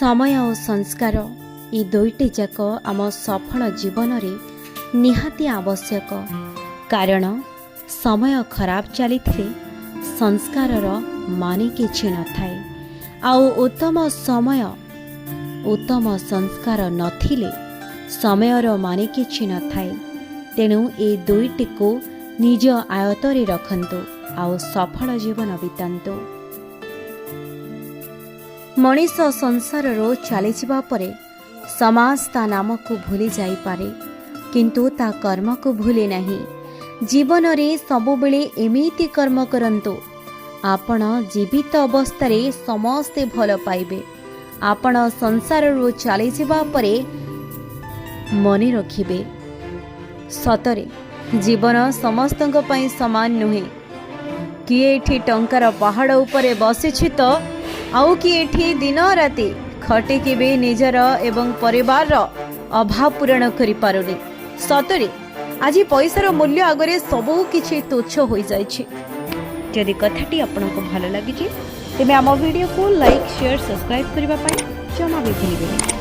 ସମୟ ଓ ସଂସ୍କାର ଏ ଦୁଇଟି ଯାକ ଆମ ସଫଳ ଜୀବନରେ ନିହାତି ଆବଶ୍ୟକ, କାରଣ ସମୟ ଖରାପ ଚାଲିଥିଲେ ସଂସ୍କାରର ମାନେ କିଛି ନଥାଏ, ଆଉ ଉତ୍ତମ ସମୟ ଉତ୍ତମ ସଂସ୍କାର ନଥିଲେ ସମୟର ମାନେ କିଛି ନଥାଏ। ତେଣୁ ଏ ଦୁଇଟିକୁ ନିଜ ଆୟତରେ ରଖନ୍ତୁ ଆଉ ସଫଳ ଜୀବନ ବିତାନ୍ତୁ। ମଣିଷ ସଂସାରରୁ ଚାଲିଯିବା ପରେ ସମାଜ ତା ନାମକୁ ଭୁଲି ଯାଇପାରେ, କିନ୍ତୁ ତା କର୍ମକୁ ଭୁଲେ ନାହିଁ। ଜୀବନରେ ସବୁବେଳେ ଏମିତି କର୍ମ କରନ୍ତୁ, ଆପଣ ଜୀବିତ ଅବସ୍ଥାରେ ସମସ୍ତେ ଭଲ ପାଇବେ, ଆପଣ ସଂସାରରୁ ଚାଲିଯିବା ପରେ ମନେ ରଖିବେ। ସତରେ ଜୀବନ ସମସ୍ତଙ୍କ ପାଇଁ ସମାନ ନୁହେଁ। କିଏ ଏଠି ଟଙ୍କାର ପାହାଡ଼ ଉପରେ ବସିଛି ତ ଆଉ କିଏ ଏଠି ଦିନ ରାତି ଖଟିକି ବି ନିଜର ଏବଂ ପରିବାରର ଅଭାବ ପୂରଣ କରିପାରୁନି। ସତରେ ଆଜି ପଇସାର ମୂଲ୍ୟ ଆଗରେ ସବୁ କିଛି ତୁଚ୍ଛ ହୋଇଯାଇଛି। ଯଦି କଥାଟି ଆପଣଙ୍କୁ ଭଲ ଲାଗିଛି, ତେବେ ଆମ ଭିଡ଼ିଓକୁ ଲାଇକ୍, ସେୟାର, ସବସ୍କ୍ରାଇବ୍ କରିବା ପାଇଁ ଜମା ବି ଭୁଲିବେନି।